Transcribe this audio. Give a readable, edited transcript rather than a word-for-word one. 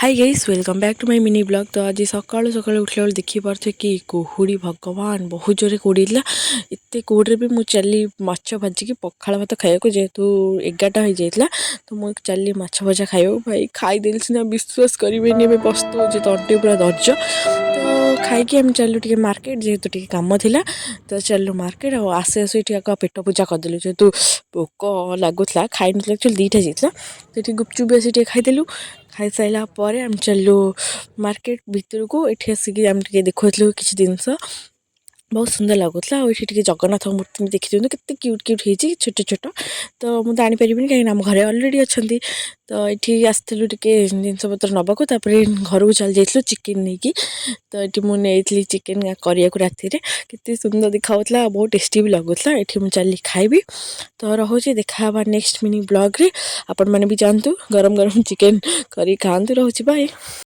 Hi guys, welcome back to my mini vlog. ତ ଆଜି ସକାଳୁ ସକାଳୁ ଉଠିଲା ବେଳେ ଦେଖିପାରୁଥିବେ କି କୁହୁଡ଼ି, ଭଗବାନ, ବହୁତ ଜୋରେ କୁହୁଡ଼ି ହେଇଥିଲା। ଏତେ କୁହୁଡ଼ିରେ ବି ମୁଁ ଚାଲି ମାଛ ଭାଜିକି ପଖାଳ ଭାତ ଖାଇବାକୁ। ଯେହେତୁ 11ଟା ହେଇଯାଇଥିଲା, ତ ମୁଁ ଚାଲିଲି ମାଛ ଭଜା ଖାଇବାକୁ। ଭାଇ, ଖାଇଦେଲି ସିନା, ବିଶ୍ୱାସ କରିବେନି, ଏବେ ପସ୍ତଉଛି, ତଣ୍ଟି ପୁରା ଦରଜ। ତ ଖାଇକି ଆମେ ଚାଲିଲୁ ଟିକେ ମାର୍କେଟ, ଯେହେତୁ ଟିକେ କାମ ଥିଲା। ତ ଚାଲିଲୁ ମାର୍କେଟ ଆଉ ଆସୁ ଆସୁ ଏଠି ଆଗ ପେଟ ପୂଜା କରିଦେଲୁ, ଯେହେତୁ ଭୋକ ଲାଗୁଥିଲା, ଖାଇନଥିଲୁ। ଆକ୍ଚୁଆଲି 2ଟା ଯାଇଥିଲା। ସେଠି ଗୁପଚୁପ୍ ବି ଆସି ଟିକେ ଖାଇଦେଲୁ। ଖାଇସାରିଲା ପରେ ଆମେ ଚାଲିଲୁ ମାର୍କେଟ ଭିତରକୁ। ଏଠି ଆସିକି ଆମେ ଟିକେ ଦେଖୁଥିଲୁ କିଛି ଜିନିଷ, ବହୁତ ସୁନ୍ଦର ଲାଗୁଥିଲା। ଆଉ ଏଠି ଟିକେ ଜଗନ୍ନାଥ ମୂର୍ତ୍ତି ବି ଦେଖିଦିଅନ୍ତୁ, କେତେ କ୍ୟୁଟ୍ କ୍ୟୁଟ୍ ହେଇଛି, ଛୋଟ ଛୋଟ। ତ ମୁଁ ତ ଆଣିପାରିବିନି, କାହିଁକିନା ଆମ ଘରେ ଅଲରେଡ଼ି ଅଛନ୍ତି। ତ ଏଠି ଆସିଥିଲୁ ଟିକେ ଜିନିଷପତ୍ର ନେବାକୁ। ତାପରେ ଘରକୁ ଚାଲି ଯାଇଥିଲୁ ଚିକେନ୍ ନେଇକି। ତ ଏଠି ମୁଁ ନେଇଥିଲି ଚିକେନ୍ କରିବାକୁ ରାତିରେ। କେତେ ସୁନ୍ଦର ଦେଖାହେଉଥିଲା ଆଉ ବହୁତ ଟେଷ୍ଟି ବି ଲାଗୁଥିଲା। ଏଠି ମୁଁ ଚାଲିଲି ଖାଇବି। ତ ରହୁଛି, ଦେଖା ହେବା ନେକ୍ସଟ ମିନି ବ୍ଲଗ୍ରେ। ଆପଣମାନେ ବି ଯାଆନ୍ତୁ, ଗରମ ଗରମ ଚିକେନ୍ କରିକି ଖାଆନ୍ତୁ। ରହୁଛି, ବାଏ।